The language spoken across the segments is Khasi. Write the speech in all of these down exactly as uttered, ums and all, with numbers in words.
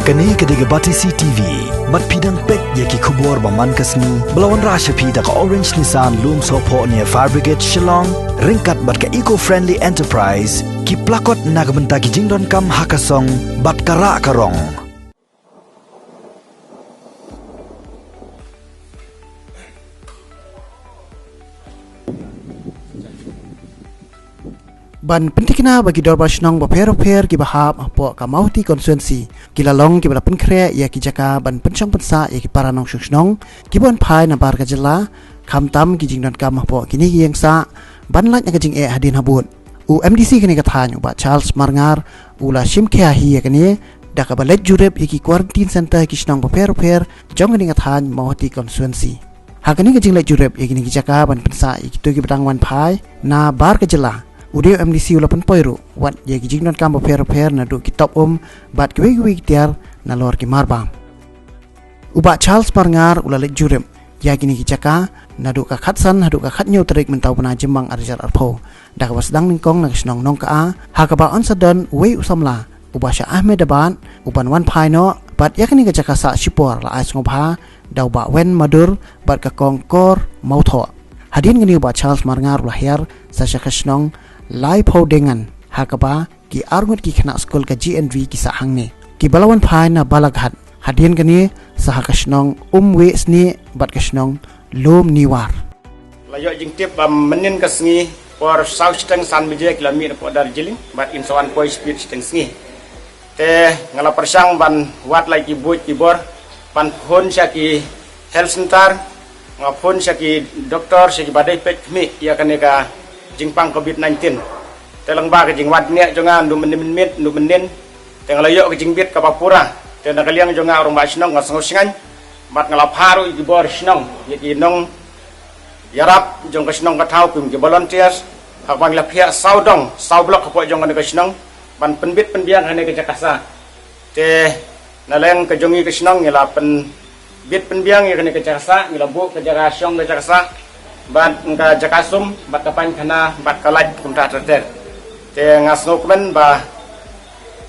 Kane ka dei ka Batesi T V. Bad phi dang peit ïa ki khubor ba man ka sngi ba la wanrah sha phi da ka Orange Nissan Lumsohphoh near Fire Brigade Shillong, ryngkat bad ka Eco Friendly Enterprise, ki plakot na ka bynta ki jingdonkam ha ka song bad ka rah ka rong. Ban pynthikna ba ki dorbar shnong bapher bapher kiba hap hapoh ka Mawhati constituency ki la long kiba la pynkhreh ïa ki jaka ban pynshong pynsah ïa ki para nongshong shnong kiba wan phai na bar ka jylla, khamtam ki jingdonkam hapoh kine ki ïing sah ban lait na ka jingeh hadien habud. U M D C kane ka thaiñ, u Bah Charles Marngar, u la shim khia hi ïa kane da kaba leit jurip ïa ki quarantine center ki shnong bapher bapher jong kane ka thaiñ Mawhati constituency. Ha kane ka jingleit jurip ïa kine ki jaka ban pynsah ïa kito kiba dang wan phai na bar ka jylla, u dei u M D C u la pynpoi ruh wat ïa ki jingdonkam bapher bapher naduh ki top um bad kiwei kiwei ki tiar nalor ki marbam. U Bah Charles Marngar u la leit jurip ïa kine ki jaka naduh ka khatsan haduh ka khathynñiew tarik mynta u bnai Jymmang ar hajar arphew, da kaba sdang nyngkong na ka shnong Nongka, ha kaba yn sa don uwei u samla uba sha Ahmedabad u ban wan phai noh, bad ïa kane ka jaka sah shipor la ai sngewbha da u Bah Wen Madur bad ka Kong Kor Mawthoh. Hadien kane u Bah Charles Marngar u la hiar sa sha ka shnong Laiphew Dengan, ha kaba ki arngut ki khynnah skul ka G N V ki sah hangne. Kiba la wan phai na Balaghat hadien kane sa ha ka shnong Umwiehsnieh bad ka shnong Lumniwar. La ïoh jingtip ba mynnin ka sngi por saw shiteng san baje ki la mih na pdeng Darjeeling bad kin sa wan poi speed shiteng sngi. Te nga la pyrshang ban wad la ki buit ki bor, ban phone sha ki health center, nga phone sha ki doktor, sha kiba dei peit khmih ïa kane ka jingpang covid nineteen. Te lyngba ka jingwad niah jong nga, ndu mynnin mynmiet, ndu mynnin, te nga la ïoh ka jingbit kaba pura. Te na ka liang jong nga u rangbah shnong nga sngew shngaiñ bad nga la phah ruh ïa ki bor shnong, ïa ki nongïarap jong ka shnong ka thaw, kum ki volunteers, ha kaba ngi la phiah saw dong, saw block hapoh jong kane ka shnong ban pynbit pynbiang ha kane ka jaka sah. Te na liang ka jong ngi ka shnong ngi la pynbit pynbiang ïa kane ka jaka sah, ngi la buh ka jaka shong ka jaka sah bad ka jaka sum bad ka painkhana bad ka light kumta ter ter. Te nga sngewkmen ba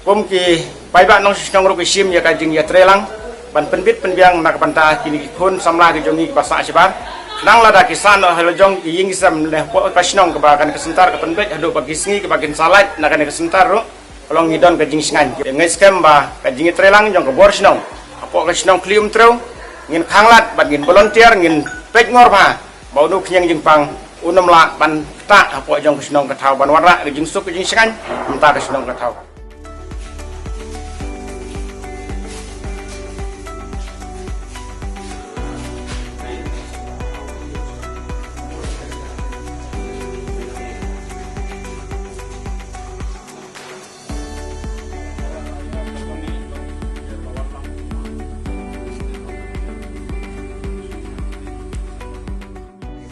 kum ki paidbah nongshong shnong ruh ki shim ïa ka jingïatreilang ban pynbit pynbiang na ka bynta kine ki khun samla ki jong ngi kiba sah shabar. Nang lada ki sah noh ha la jong ki ïing ki sem leh hapoh ka shnong kaba kane ka center ka pynbeit haduh ba ki sngi kiba kin sa lait na kane ka center ruh, ka long ngi don ka jingshngaiñ. Nga ngeit skhem ba ka jingïatreilang jong ka bor shnong hapoh ka shnong Khlieh Umtrew, ngin khanglad bad ngin volunteer, ngin peit ngor bha ba uno u khñiang jingpang un ym lah ban ktah hapoh jong ka shnong ka thaw, ban wanrah ka jingsuk ka jingshngaiñ mynta ka shnong ka thaw.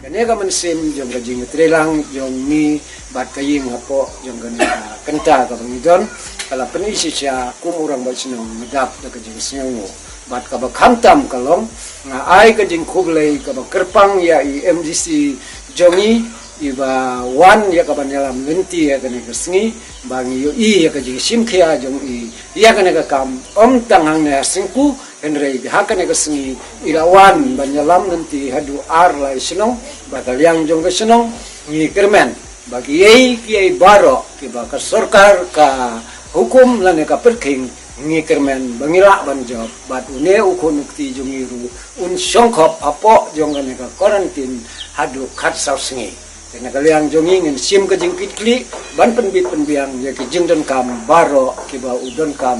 Kane ka mynsiem jong ka jingïatreilang jong ngi bad ka ïing hapoh jong kane ka kynta kaba ngi don, ka la pyni shisha kum u rangbah shnong, ngi dap da ka jingsngewnguh. Bad kaba khamtam ka long, nga ai ka jingkhublei kaba kyrpang ïa i M D C jong ngi, iba wan ïa ka ban ïalam lynti ïa kane ka sngi, ba ngi ïohi ïa ka jingshim khia jong i ïa kane ka kam, ym tang hangne ha Shingpu, hynrei ha kane ka sngi i la wan ban ïalam lynti haduh ar lai shnong, ba ka liang jong ka shnong ngi kyrmen ba kiei kiei baroh kiba ka sorkar ka hukum lane ka pyrkhing, ngi kyrmen ba ngi lah ban jop, bad une u khun u kti jong ngi ruh un shongkhop hapoh jong kane ka quarantine haduh khatsaw sngi. Te na ka liang jong ngi ngin shim ka jingkitkhlieh ban pynbit pynbiang ïa ki jingdonkam baroh kiba u donkam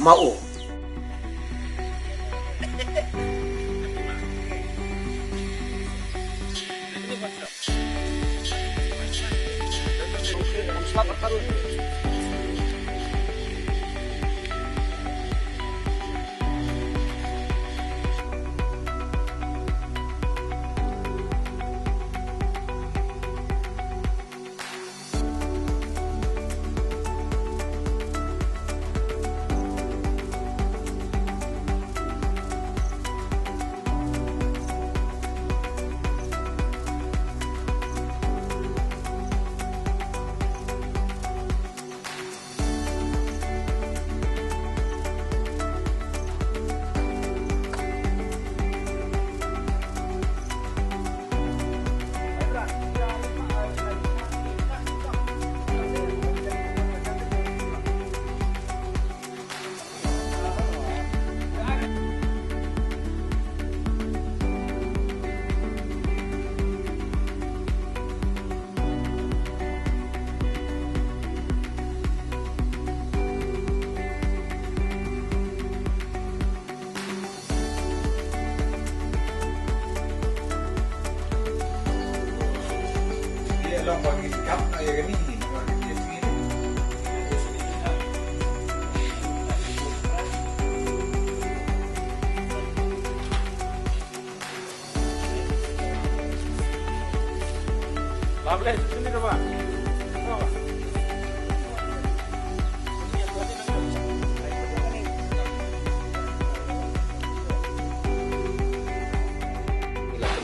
ma u.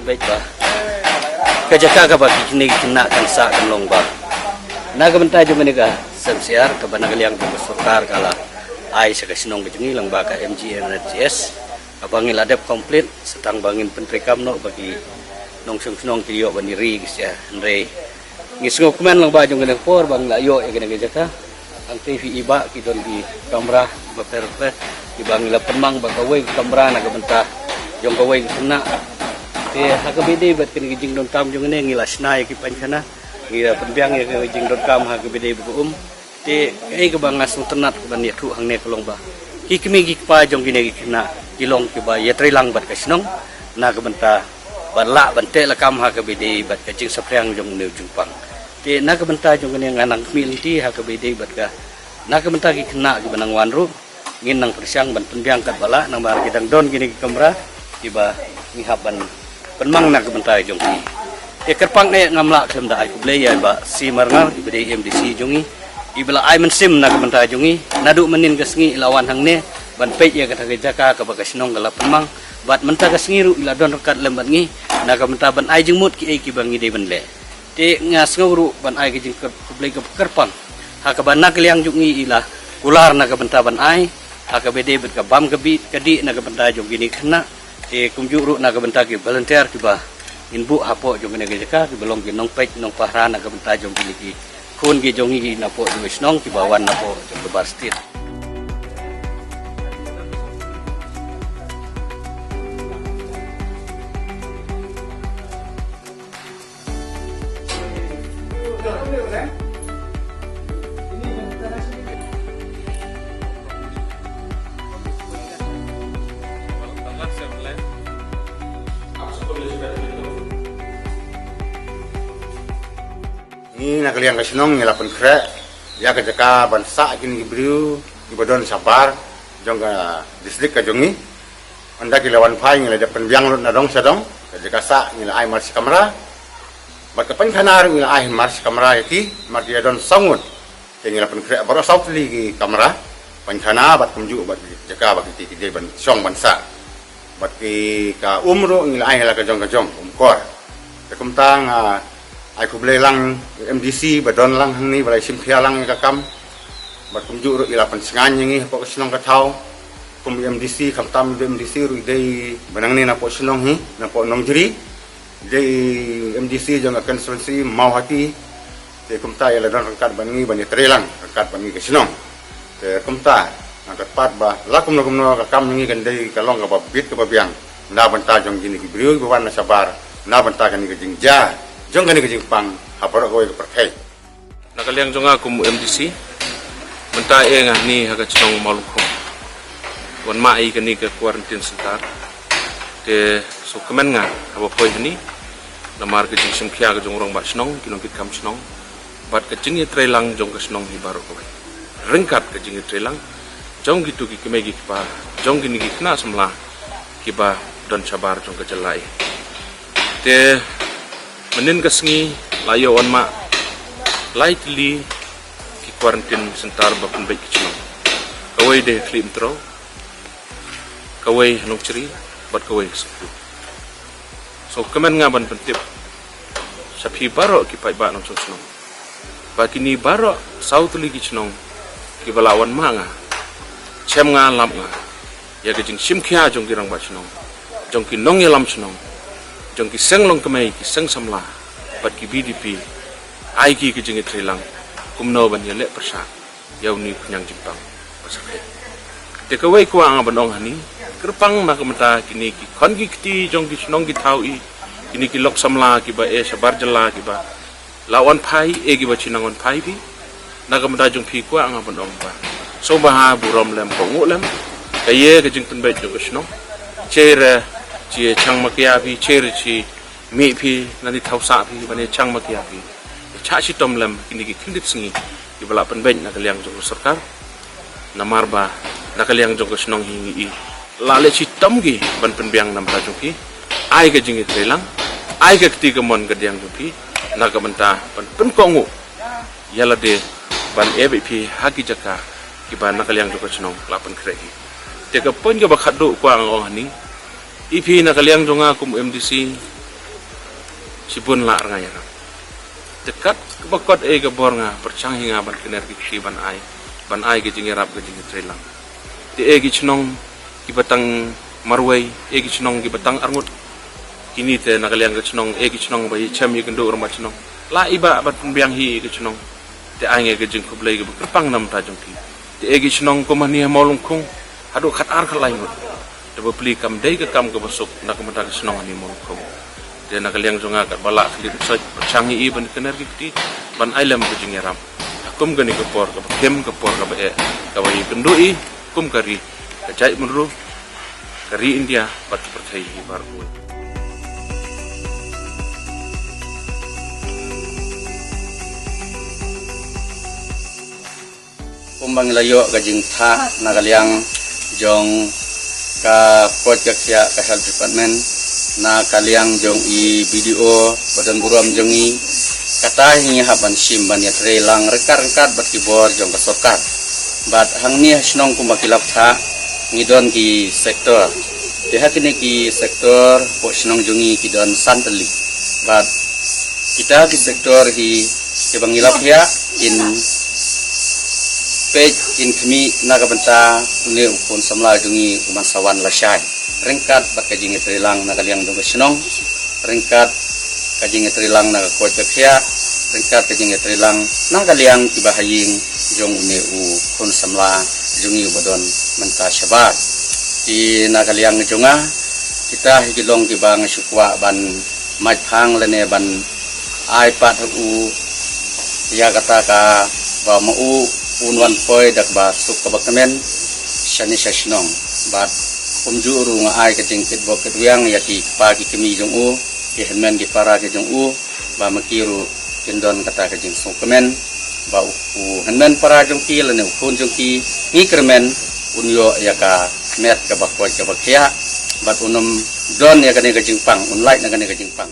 Bad ba ka jaka kaba kine ki khynnah kan sah kan long ba na ka bynta jong kane ka S M C R kaba na ka liang jong ka sorkar ka la ai sha ka shnong ka jong ngi lyngba ka M G N R G S. Kaba ngi la dep complete, sa tang ba ngin pyntreikam noh ba ki nongshong shnong ki ïoh ban ïa ri ki sha, hynrei ngi sngewkmen lyngba jong kane ka por ba ngi la ïoh ïa kane ka jaka. Hangtei phi i ba ki don ki kamra bapher bapher kiba ngi la pynmang ba kawei ka kamra na ka bynta jong kawei ka khynnah. Te ha kaba ïadei bad kane ka jingdonkam jong kane ngi la shna ïa ki painkhana, ngi la pynbiang ïa ka jingdonkam ha kaba ïadei bad ka um. Te kaei kaba nga sngewtynnat ban ïathuh hangne ka long ba ki kmie ki kpa jong kine ki khynnah ki long kiba ïatreilang bad ka shnong na ka bynta ban lah ban teh lakam ha kaba ïadei bad ka jingsaphriang jong une u jingpang. Te na ka bynta jong kane nga nang khmih lynti ha kaba ïadei bad ka, na ka bynta ki khynnah kiba nang wan ruh ngin nang pyrshang ban pynbiang katba lah namar ki dang don kine ki kamra kiba ngi hap ban pynmang na ka bynta jong ki. Te kyrpang eh ngam lah khlem da ai khublei ïa i Bah C Marngar iba dei M D C jong ngi, iba la ai mynsiem na ka bynta jong ngi. Naduh mynnin ka sngi i la wan hangne ban peit ïa kata ka jaka kaba ka shnong ka la pynmang, bad mynta ka sngi ruh i la don ryngkat lem bad ngi na ka bynta ban ai jingmut kiei kiba ngi dei ban leh. Te nga sngew ruh ban ai ka jingkyrpang, khublei kaba kyrpang ha kaba na ka liang jong ngi i la kular na ka bynta ban ai ha kaba ïadei bad ka bam ka bit ka dih na ka bynta jong kine ki khynnah. Te kumjuh ruh na ka bynta ki volunteer kiba ngin buh hapoh jong kane ka jaka kiba long ki nongpeit nongpahara na ka bynta jong kine ki khun ki jong ngi napoh jong ka shnong kiba wan napoh jong ka bar state. Ngi na ka liang ka shnong ngi la pynkhreh ïa ka jaka ban sah kine ki briew kiba don shabar jong ka district ka jong ngi. Ynda ki la wan phai ngi la dep pynbiang lut na dong sha dong, ka jaka sah ngi la ai mar shi kamra. Bad ka painkhana ruh ngi la ai mar shi kamra ïa ki, mar ki ïa don saw ngut. Te ngi la pynkhreh baroh saw tylli ki kamra painkhana bad kumjuh bad jaka ba ki, ki dei ban shong ban sah. Bad ki ka um ruh ngi la ai la ka jong ka jong, um kor. Te kumta nga ai khublei lang M D C ba don lang hangne ba la shim khia lang ïa ka kam. Bad kumjuh ruh i la pynsngew ïa ngi hapoh ka shnong ka thaw. Kum M D C, khamtam da M D C ruh i dei ba nangne napoh shnong hi, napoh Nongjri. Dei M D C jong ka constituency Mawhati. Te kumta i la don ryngkat bad ngi ban ïatreilang ryngkat bad ngi ka shnong. Te kumta nga kyrpad ba la kumno kumno ka kam ngi kan dei ka long kaba bit kaba biang na bynta jong kine ki briew ba wan na shabar, na bynta kane ka jingjia jong kane ka jingpang ha baroh kawei ka pyrthei. Na ka liang jong nga kum M D C, mynta eh nga hangne ha ka shnong Mawlyngkhum. Wan mah ïa kane ka quarantine center. Te sngewkmen nga haba poi hangne namar ka jingshim khia ka jong u rangbah shnong, ki nongkitkam shnong bad ka jingïatreilang jong ka shnong hi baroh kawei. Ryngkat ka jingïatreilang jong kito ki kmie ki kpa jong kine ki khynnah samla kiba don shabar jong ka jylla hi. Te mynnin ka sngi la ïoh wan mah lai tylli ki quarantine center ba pynbeit ki shnong. Kawei dei ha Khlieh Mtraw, kawei ha Nongchri bad kawei ha Sengklu. Sngewkmen nga ban pyntip sha phi baroh ki paidbah nongshong shnong ba kine baroh saw tylli ki shnong kiba la wan mah nga, shem nga lap nga ïa ka jingshim khia jong ki rangbah shnong, jong ki nongïalam shnong, jong ki seng longkmie, ki seng samla bad ki V D P. Ai ki ka jingïatreilang kumno ban ïaleh pyrshah ïa une u khñiang jingpang ba sakhi. Te kawei kwah nga ban ong hangne, kyrpang na ka bynta kine ki khon ki kti jong ki shnong ki thaw i, kine ki lok samla kiba eh shabar jylla kiba la wan phai, eh kiba shu nang wan phai phi. Na ka bynta jong phi kwah nga ban ong ba sngewbha burom lem, kohnguh lem. Ka ïa ka jingpynbeit jong ka shnong. Che re chi chang makia phi, che re chi mih phi, nani thaw sah phi ban ïa chang makia phi. Chah shitom lem kine ki khyndiat sngi kiba la pynbeit na ka liang jong ka sorkar. Namar ba na ka liang jong ka shnong hi ngi i la leh shitom ki ban pynbiang na bynta jong ki. Ai ka jingïatreilang, ai ka kti kamon kadiang jong ki na ka bynta ban pynkohnguh ïa lade ban ïa beh phi ha ki jaka kiba na ka liang jong ka shnong la pynkhreh hi. Te ka point kaba khatduh kwah nga ong hangne, i phi na ka liang jong nga kum MDC, shibun lah rngai ïarap. Te katba kot ei ka bor nga pyrshang hi nga ban kner ki kti ban ai, ban ai ka jingïarap ka jingïatreilang. Te ei ki shnong kiba tang marwei, ei ki shnong kiba tang arngut. Kine te na ka liang ka shnong, ei ki shnong ba ïa chem ïa kynduh rangbah shnong, la i ba ban pynbiang hi ei ka shnong. Te ai ngi ka jingkhublei kaba kyrpang na bynta jong ki. Te ei ki shnong kum hangne ha Mawlungkhung haduh khatar khatlai ngut. Te bapli kam dei ka kam kaba suk na ka bynta ka shnong hangne Mawlungkhung. Te na ka liang jong nga katba lah khyndiat soi pyrshang hi i ban kner ki kti ban ai lem ka jingïarap ha kum kane ka por kaba khim, ka por kaba eh, kaba ïa kynduh i kum ka ri ka jaitbynriew, ka ri India bad ka pyrthei hi baroh. Kumba ngi la ïoh ka jingthoh na ka liang jong ka koit ka khiah ka health department, na ka liang jong i BDO ba don burom jong i, kata hi ngi hap ban shim ban ïatreilang ryngkat ryngkat bad ki bor jong ka sorkar. Bad hangne ha shnong kumba ki la thoh, ngi don ki sector. Te ha kine ki sector hapoh shnong jong ngi ki don san tylli. Bad kita ki sector hi kiba ngi la phiah in peit in khmih na ka bynta une u khun samla jong ngi u Mansawan lashai. Ryngkat bad ka jingïatreilang na ka liang jong ka shnong, ryngkat ka jingïatreilang na ka koit ka khiah, ryngkat ka jingïatreilang na ka liang kiba ha ïing jong une u khun samla jong ngi uba don mynta shabar. Te na ka liang jong nga, kita hi ki long kiba nga shu kwah ban mait phang lane ban ai pat ha u ïa kata kaba ma u un wan poi da kaba suk kaba kmen shane sha shnong. Bad kumjuh ruh nga ai ka jingkitbok kitwiang ïa ki kpa ki kmie jong u, ki hynmen ki para ki jong u, ba ma ki ruh kin don kata ka jingsngewkmen ba u, u hynmen para jong ki lane u khun jong ki, ngi kyrmen un ïoh ïa ka met kaba koit kaba khiah, bad un ym don ïa kane ka jingpang, un lait na kane ka jingpang.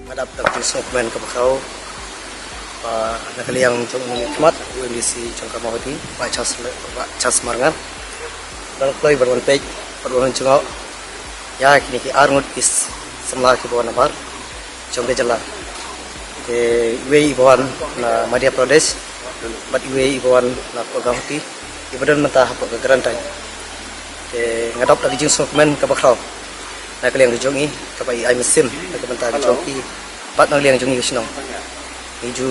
Nga dap da ka jingsngewkmen kaba khraw ba na ka liang jong u nongmihkhmat u MDC jong ka Mawhati, Bah Charles, Bah Charles Marngar, u la kloi bad wan peit bad wan jngoh ïa kine ki arngut ki samla kiba wan nabar jong ka jylla. Te iwei iba wan na Madhya Pradesh bad iwei iba wan na Guwahati, iba don mynta hapoh ka quarantine. Te nga dap da ka jingsngewkmen kaba khraw na ka liang ka jong i, kaba i ai mynsiem na ka bynta ka jong ki bad na ka liang jong i ka shnong. Ngi ju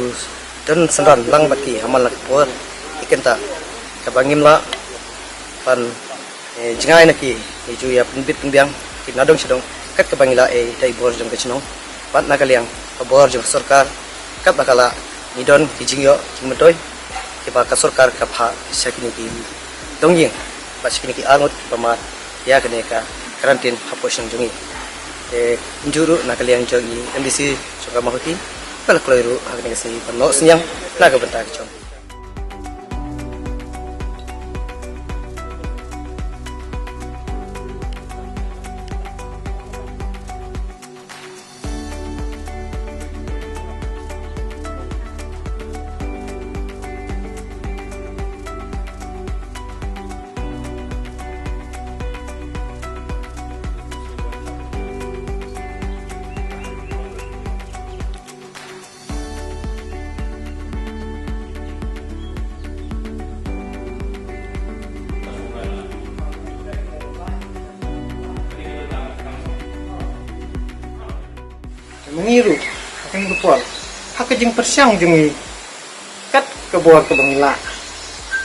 don synran lang bad ki ha man la ka por, i kynta kaba ngim lah ban, eh, jngai na ki, ngi ju ïa pynbit pynbiang ki na dong sha dong kat kaba ngi lah, eh, da i bor jong ka shnong bad na ka liang ka bor jong ka sorkar, katba ka lah ngi don ki jingïoh jingmyntoi kiba ka sorkar ka phah sha kine ki dong ïing bad sha kine ki arngut kiba mad ïa kane ka quarantine hapoh shnong jong i. Te kumjuh ruh na ka liang jong i MDC jong ka Mawhati, ka la kloi ruh ha kane ka sngi ban noh synñiang na ka bynta ka jong Ngi ruh ha kane ka por, ha ka jingpyrshang jong ngi, kat ka bor kaba ngi lah,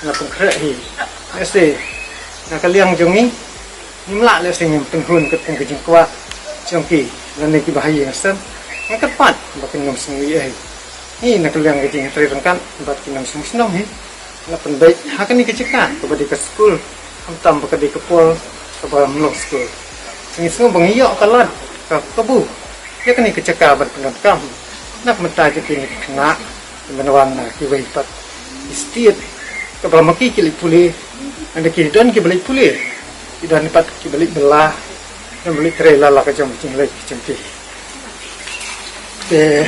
nga pynkhreh hi. Lehse na ka liang jong ngi, ngim lah lehse ngim pynhun katkum ka jingkwah jong ki lane kiba ha ïing ha sem. Nga kyrpad ba kin ym sngew ei ei. Ngi na ka liang ka jingtrei ryngkat bad ki nongshong shnong hi, la pynbeit ha kane ka jaka kaba dei ka skul, khamtam ba ka dei ka por kaba ym long skul. Ngi sngew ba ngi ïoh ka lad, ka kabu ïa kane ka jaka ban pyndonkam na ka bynta jong kine ki khynnah kiban wan na kiwei pat ki state, kaba ma ki ki leit pule, ynda ki don kiba leit pule, ki don pat kiba leit bylla, kiba leit trei la la ka jong ka jingleit ka jong ki. Te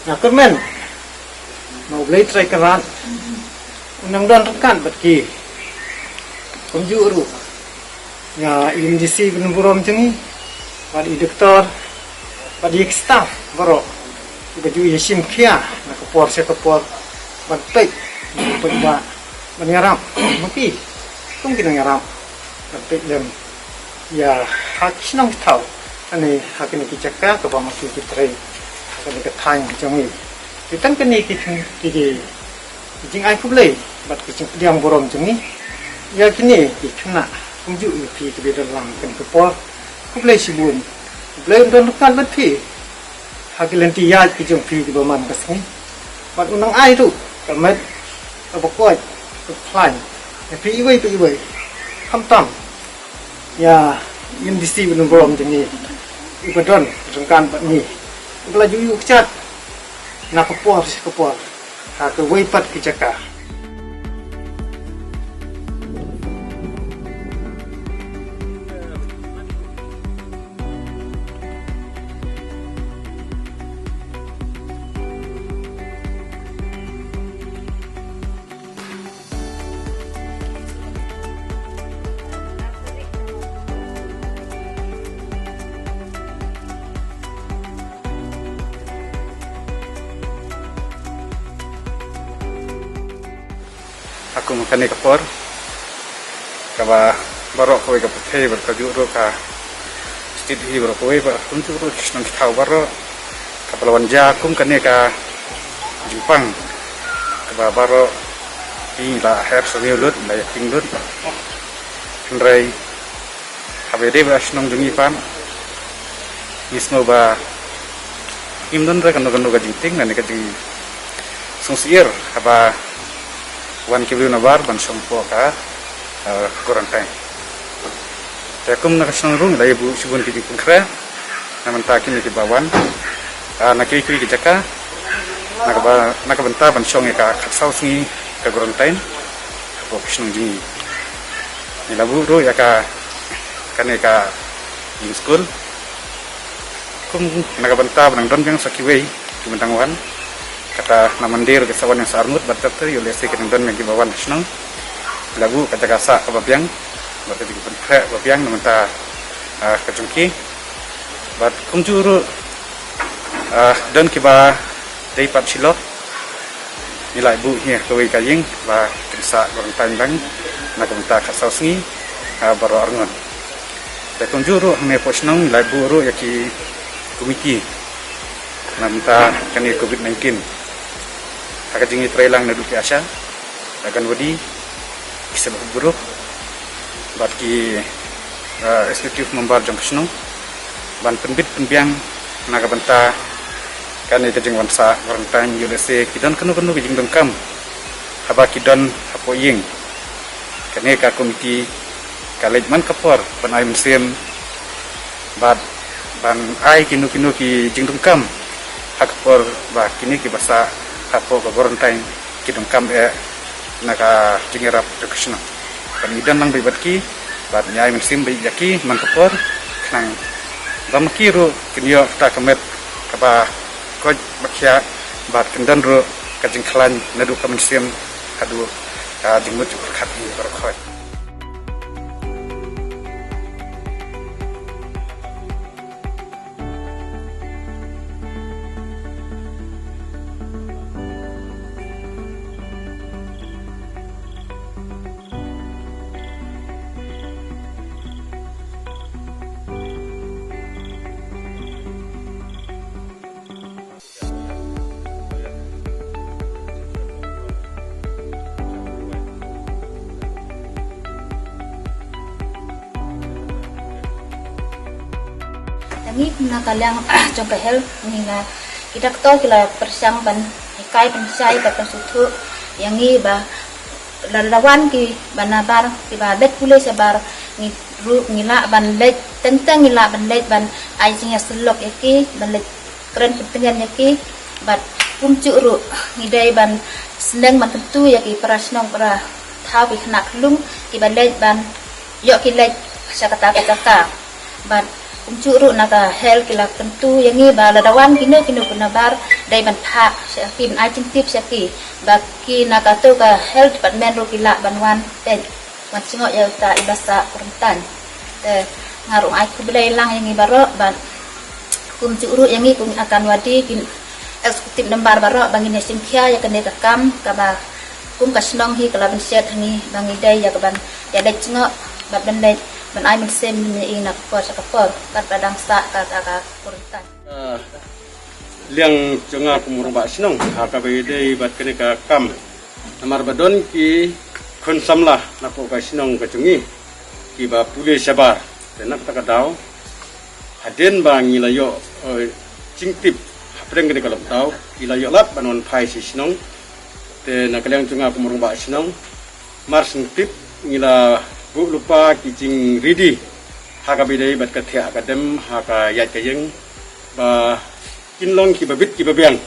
nga kyrmen ba U Blei Trai Kynrad un nang don ryngkat bad ki. Kumjuh ruh ïa i M D C ba nongburom jong ngi, bad i doktor, bad i staff baroh, kiba ju ïashim khia na ka por sha ka por ban peit, ban peit ba, ban ïarap ma ki kum ki nongïarap, ban peit lem ïa ha ki shnong ki thaw, ane ha kine ki jaka kaba ma ki ki trei, ha kane ka thaiñ jong ngi. Te tang kine ki, ki, ki, ki jingai khublei bad ki jingpdiang burom jong ngi ïa kine ki khynnah, kumjuh ïa phi kiba don lang kane ka por. Khublei shibun. U Blei un don ryngkat bad phi ha ki lynti ïaid ki jong phi kiba man ka sngi, bad un nang ai ruh ka met kaba koit, kaba khlaiñ ïa phi iwei pa iwei, khamtam ïa i M D C ba nongburom jong ngi, iba don ryngkat bad ngi, iba la ju ïuh kjat na ka por sha ka por ha kawei pat ka jaka. Ha kum kane ka por kaba baroh kawei ka pyrthei bad kajuh ruh ka state hi baroh kawei, bad kumjuh ruh ki shnong ki thaw baroh, kaba la wan jia kum kane ka jingpang kaba baroh ngi la her sniew lut, la ïakhun lut. Hynrei haba ïadei bad ka shnong jong ngi pat, ngi sngew ba ngim don re kano kano ka jingtieng lane ka jingsngewsih haba wan ki briew nabar ban shong hapoh ka, eh, quarantine. Te kum na ka shnong ruh ngi la ïa buh shibun ki jingpynkhreh na bynta kine kiba wan, ah, na kiwei kiwei ki jaka, na kaba, na ka bynta ban shong ïa ka khatsaw sngi ka quarantine hapoh ka shnong jong ngi. Ngi la buh ruh ïa ka, kane ka ïing skul, kum na ka bynta ban nang don biang sa kiwei kiba dang wan. Kata na Monday ruh ki sa wan ïa sah arngut bad doktor, ïoh lehse ki nang don biang kiba wan ha shnong. Ngi la buh ka jaka sah kaba biang bad ka jingpynkhreh ba biang na bynta, ah, ka jong ki. Bad kumjuh ruh, ah, don kiba dei pat shilor, ngi la buh hi ha kawei ka ïing ba kin sah quarantine lang na ka bynta khatsaw sngi, ah, baroh arngut. Te kumjuh ruh hangne hapoh shnong ngi la buh ruh ïa ki komiti na bynta kane covid nineteen ha ka jingïatreilang naduh ki ASHA, Anganwadi, ki self help group bad ki, eh, executive member jong ka shnong ban pynbit pynbiang na ka bynta kane ka jingwan sah quarantine, ïoh lehse ki don kano kano ka jingdonkam haba ki don hapoh ïing. Kane ka komiti ka leit man ka por ban ai mynsiem bad ban ai kino kino ki jingdonkam ha ka por ba kine kiba sah hapoh ka quarantine ki donkam eh na ka jingïarap jong ka shnong. Bad ngi don lang beit bad ki bad ngi ai mynsiem beit ïa ki man ka por, khnang ba ma ki ruh kin ïoh kata ka met kaba koit ba khiah bad kin don ruh ka jingkhlaiñ naduh ka mynsiem haduh ka jingmut jingpyrkhat hi baroh khoit. Ngi na ka liang jong ka health ngi na ki doctor ki la pyrshang ban hikai pynshai ban pynsngewthuh ïa ngi ba la la wan ki ba nabar ki ba leit pule shabar ngi ruh ngi lah ban leit teng teng ngi lah ban leit ban ai jingïasyllok ïa ki ban leit kren pyntngen ïa ki bad kumjuh ruh ngi dei ban sneng ban kyntu ïa ki para shnong para thaw ki khynnah khyllung ki ba leit ban ïoh ki leit sha kata ka jaka. Bad kumjuh ruh na ka health ki la kyntu ïa ngi ba lada wan kino kino ki nabar dei ban phah sha ki ban ai jingtip sha ki ba ki na kato ka health department ruh ki lah ban wan peit wan jngoh ïa uta i ba sah quarantine. Te nga ruh ai khublei lang ïa ngi baroh bad kumjuh ruh ïa ngi kum Anganwadi ki executive member baroh ba ngin ïa shim khia ïa kane ka kam kaba kum ka shnong hi ka la ban shet ha ngi ba ngi dei ïa ka ban ïa leit jngoh bad ban leit ban ai mynsiem ïa i na ka por sha ka por kat ba dang sah ka ka ka quarantine. Ah, liang jong nga kum u rangbah shnong ha kaba ïadei bad kane ka kam. Namar ba don ki khun samla napoh ka shnong ka jong ngi ki ba pule shabar. Te na kata ka daw hadien ba ngi la ïoh, eh, jingtip hapdeng kane ka lockdown ki la ïoh lad ban wan phai sha shnong. Te na ka liang jong nga kum u rangbah shnong mar sngewtip ngi la buh lypa ki jingready ha kaba ïadei bad ka thiah ka dem ha ka ïaid ka ïeng ba kin long ki ba bit ki ba biang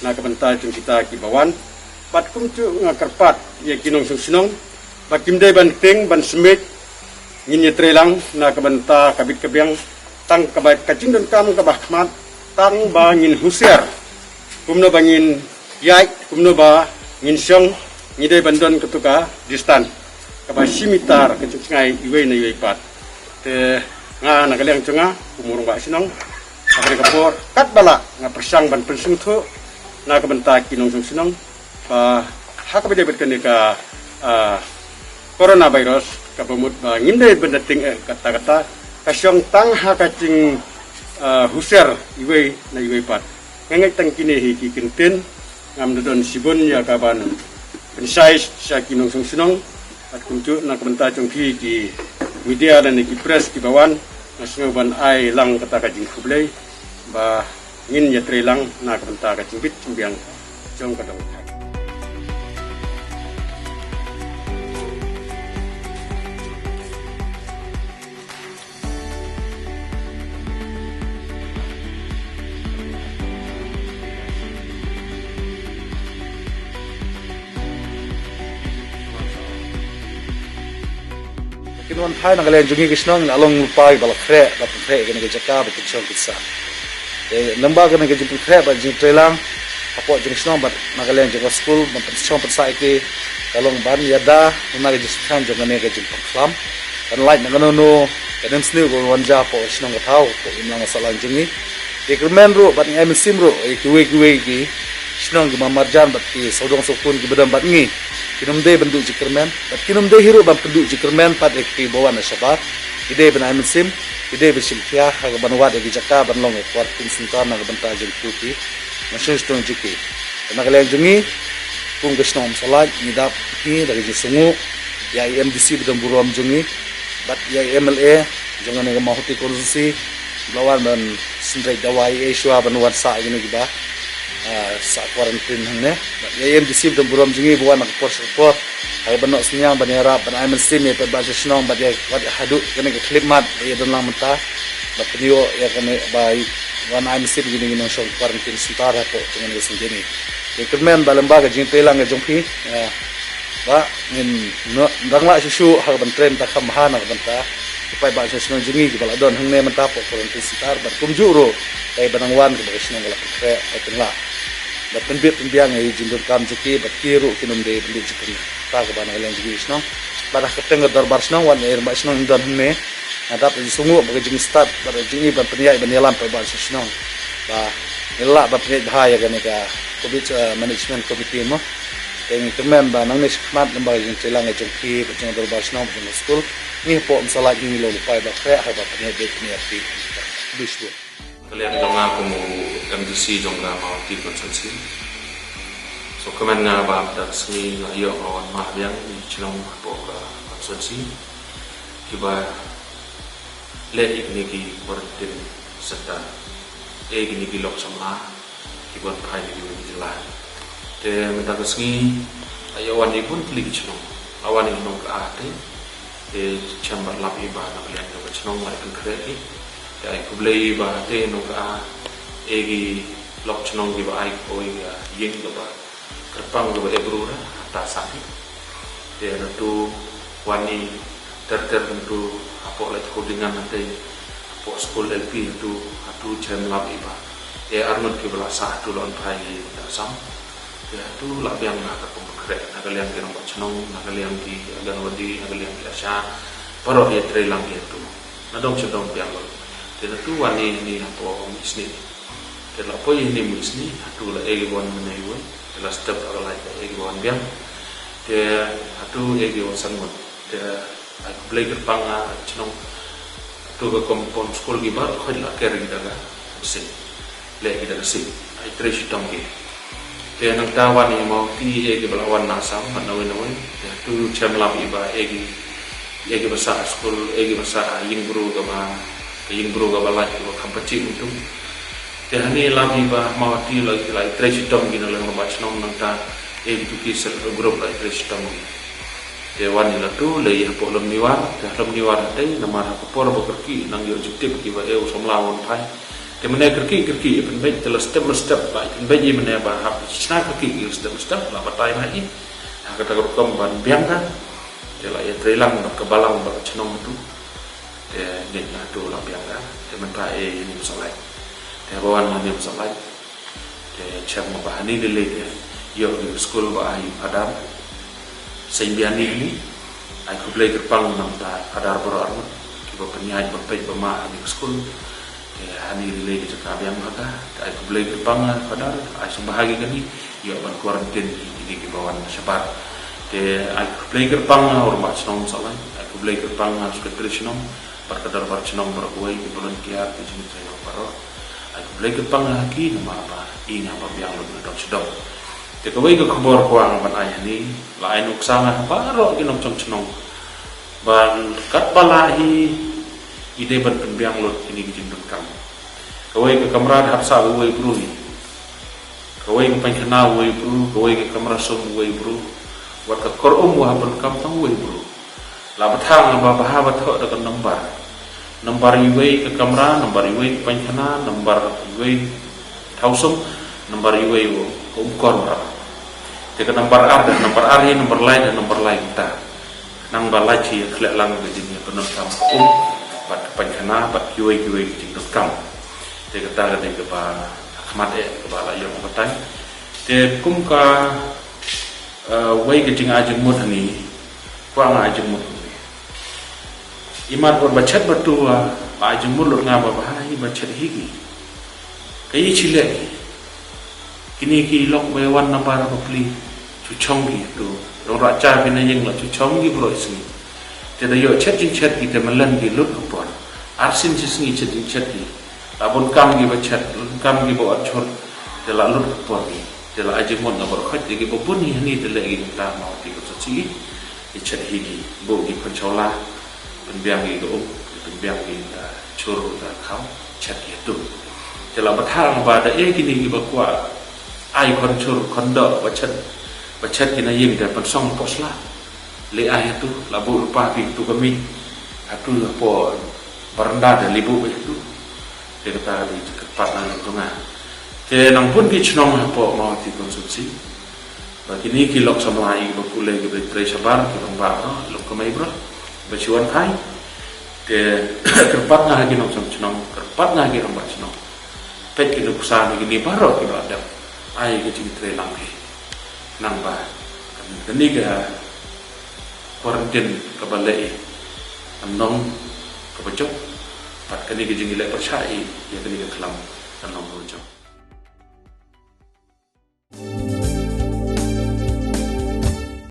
na ka bynta jong kita ki ba wan. Bad kumjuh nga kyrpad ïa ki nongshong shnong ba kim dei ban tieng ban smiej ngin ïatreilang na ka bynta ka bit ka biang tang kaba ka jingdonkam kaba khmat tang ba ngin husiar kumno ba ngin ïaid kumno ba ngin shong ngi dei ban don katu ka distance kaba shi mitar ka jingtngai iwei na iwei pat. Te nga na ka liang jong nga kum u rangbah shnong ha kane ka por kat ba lah nga pyrshang ban pynsngewthuh na ka bynta ki nongshong shnong ba ha kaba ïadei bad kane ka, ah, coronavirus kaba mut ba ngim dei ban da tieng eh kata kata ka shong tang ha ka jing, ah, husiar iwei na iwei pat. Nga ngeit tang kine hi ki kyntien ngam da don shibun ïa ka ban pynshai sha ki nongshong shnong bad kumjuh na ka bynta jong phi ki media lane ki press ki ba wan nga sngew ban ai lang kata ka jingkhublei ba ngin ïatreilang na ka bynta ka jingbit jingbiang jong ka dong. Kin wan phai na ka liang jong ngi ki shnong la long lypa ba la khreh ba pynkhreh kane ka jaka ba kin shong kin sah. Te lem bad kane ka jingpynkhreh bad jingtreilang hapoh jong shnong bad na ka liang jong ka skul ban pynshong pynsah ïa ki ka long ban ïada na ka jingshngaiñ jong kane ka jingpynkhlam ban lait na kano kano ka nemsniew ka wan ja hapoh shnong ka thaw hapoh imlang ka sahlang jong ngi. Te kyrmen ruh bad ngi ai mynsiem ruh ïa kiwei kiwei ki shnong ki marjan bad ki sawdong sawkun ki ba don bad ngi. Kin ym dei ban duh jingkyrmen bad kin ym dei hi ruh ban pynduh jingkyrmen pat ïa ki ba wan na shabar. Ki dei ban ai mynsiem, ki dei ban shim khia ha ka ban wad ïa ki jaka ban long ka quarantine center na ka bynta jong ki. Nongshong shnong jong ki. Te na ka liang jong ngi kum ka shnong Umsalaij ngi dap hi da ka jingsngewnguh ïa i MDC ba don burom jong ngi bad ïa i MLA jong kane ka Mawhati constituency ba la wan ban synreit dawai ïa i shuwa ban wan sah ïa kine kiba, ah, sah quarantine hangne. Bad ïa i MDC ba don burom jong ngi ba wan ha ka por sha ka por ha kaba noh synñiang ban ïarap ban ai mynsiem ïa i paidbah shnong bad ïa wat haduh kane ka khyllipmat ba ïa don lang mynta. Bad pynïoh ïa kane ba wan ai mynsiem ïa kine ki nongshong quarantine center hapoh jong kane ka seng jong ngi. Te kyrmen ba lem bad ka jingtreilang ka jong phi, ah, ba ngin nang lah shuh shuh ha ka ban trei mynta kham bha na ka bynta ki paidbah shnong jong ngi kiba la don hangne mynta hapoh quarantine center bad kumjuh ruh kaei ba nang wan kaba ka shnong ka la pynkhreh ka pynlah. Bad pynbit pynbiang ïa i jingdonkam jong ki bad ki ruh kin ym dei ban duh jingkyrmen. Kata kaba na ka liang jong ngi shnong bad ha ka kyrteng ka dorbar shnong wat ïa i rangbah shnong ngi don hangne. Nga dap da jingsngewnguh bad ka jingstad bad ka jingïeit ban pynïaid ban ïalam paidbah shnong ba ngin lah ban pynïaid bha ïa kane ka covid, eh, management committee mo. Te ngi kyrmen ba nangne shakhmat lem bad ka jingtreilang ka jong phi bad jong ka dorbar shnong bad jong ka skul ngi hapoh Umsalaij ngi long lypa ba khreh ha ba pynïaid beit pynïaid phi. Khublei shibun. Ka liang jong nga kum u MDC jong ka Mawhati constituency. So kyrmen nga ba da ka sngi nga ïoh nga wan mah biang i shnong hapoh ka constituency kiba leh ïa kine ki quarantine Senta, eh, kine ki lok samla kiba wan phai na kiwei ki jylla. Te mynta ka sngi la ïa wan ïa bun tylli ki chnong. La wan ïa Nongkrah te, te shem bad lap ïa ba na ka liang kaba chnong la ïa pynkhreh ki. Te ai khublei ba te Nongkrah, eh, ki lok chnong kiba ai kawei ka ïing kaba kyrpang kaba eh briew, hata sah hi. Te nato wan ïa ter ter nato hapoh Laitkhawdingan, hata hapoh skul L P hato, hato shem lap ïa ba eh arngut kiba la sah hato la wan phai ïa ka Assam. Te hato la biang na ka kum ba khreh na ka liang ki rangbah chnong, na ka liang ki Anganwadi, na ka liang ki ASHA. Baroh ïa trei lang ïa hato. Na dong sha dong biang lut. Te nato wan ïa ni hapoh Mynsnit. Te la poi ïa ni Mynsnit, hato la eh kiba wan mynne iwei. Te la step ha ka light ba eh kiba wan biang. Te hato eh kiba wan san ngut. Te ai khublei kyrpang ha chnong. Hato ka compound school kiba khoit la ker ki da ka sing. Leh ki da ka sing. Ai trei shitom ki. Te nangta wan ïa Mawhati, eh kiba la wan na Assam bad nawei nawei. Te hato shem lap ïa ba eh ki, eh kiba sah school, eh kiba sah ïing briew kaba, ka ïing briew kaba lait kaba kham pajih kumtu. Te hani lap ïa ba Mawhati la, la trei shitom ki na liang rangbah chnong, nangta eh kitu ki self help group la trei shitom ki. Te wan ïa latu lei hapoh Lum Niwar, te Lum Niwar hata namar ha ka por ba kyrkieh nang ïoh jingtip kiba eh u samla un phai. Te mynne kyrkieh kyrkieh ïa pynbeit, te la step mynstep ba ïa pynbeit ïa mynne ba hap shna kyrkieh ïa step mynstep la batai na i. Ha kata ka rukom ban biang ka. Te la ïa trei lang bad ka balang bad ka chnong tu. Te ngeit nga tu la biang ka. Te mynta eh ïa Niamsawlait. Te ba wan ha Niamsawlait. Te shem ba hani lei lei te ïoh ïa ka skul ba ai Phadar Seng Biani hani. Ai khublei kyrpang na ka bynta Phadar baroh arngut kiba pynïaid ba peit ba mah ha ïa ka skul. Te hani lei lei ka jaka biang ba ka. Te ai khublei kyrpang na Phadar, ai sngewbha ïa kane, ïoh ban quarantine ïa kine kiba wan shabar. Te ai khublei kyrpang na u rangbah chnong Sawlai, ai khublei kyrpang na u secretary chnong, bad ka dorbar chnong baroh kawei, ki volunteer, ki jingtrei baroh. Ai khublei kyrpang ha ki namar ba i nga ba biang lut na dong sha dong. Te kawei ka khubor kwah nga ban ai hani, la ai nuksa nga ha baroh ki nongchong chnong ba katba lah hi, i dei ban pynbiang lut kine ki jingdonkam. Kawei ka kamra hap sah uwei briew hi. Kawei ka painkhana uwei briew, kawei ka kamra sum uwei briew. Wat ka kor um ba hap donkam tang uwei briew. La bthah nga ba bha ba thoh da ka nombar. Nombar uwei ka kamra, nombar uwei ka painkhana, nombar uwei thaw sum, nombar uwei u, ka um kor ba. Te ka nombar ar da, nombar ar hi, nombar lai da, nombar lai kita. Nang ba lai chi ïa khleh lang ka jingïapyndonkam ka um bad ka painkhana bad kiwei kiwei ka jingdonkam. Te kata ka dei kaba ha khmat eh kaba la ïoh batai. Te kum ka, eh, wei ka jingai jingmut hani, kwah nga ai jingmut hani. Imat wat ba chet ba tu, ah, ba ai jingmut lut nga ba bha hi ba chet hi ki. Ka i chi leh ki. Kine ki lok ba wan na bar ba pli. Chu chong ki tu. Rong ra cha ki na ïing la chu chong ki baroh sngi. Te da ïoh chet jingchet ki te malen ki lut ka por. Arsien shi sngi chet jingchet ki. La bun kam ki ba chet, bun kam ki ba ot chot. Te la lut ka por ki. Te la ai jingmut na baroh khoit te ki ba bun hi hani te leh ki ta ma ki ba sa chi. Ki chet hi ki. Bo ki khon chawla. Pynbiang ki ka um, pynbiang ki ka chur ka khaw, chet ki tu. Te la bthah ba da eh kine ki ba kwah ai khon chur khon doh ba chet, ba chet ki na ïing te pynsong hapoh sla. Leh ai tu, la buh lypa phi tu ka mih. Atu hapoh baranda te leh buh ba tu. Te kata ka dei ka kyrpad na nang tu nga. Te nang bun ki chnong hapoh Mawhati constituency. Ba kine ki lok samla i ba pule ki ba trei shabar ki rangbah baroh, lok kamai baroh ba shu wan phai. Te kyrpad nga ha ki nongchong chnong, kyrpad nga ha ki rangbah chnong. Peit ki nuksa na kine baroh ki ba dep. Ai ka jingtrei lang hi. Nang ba kane ka quarantine kaba leh i, kan long kaba jop. Bad kane ka jingïaleh pyrshah i ïa kane ka khlam kan long kaba jop.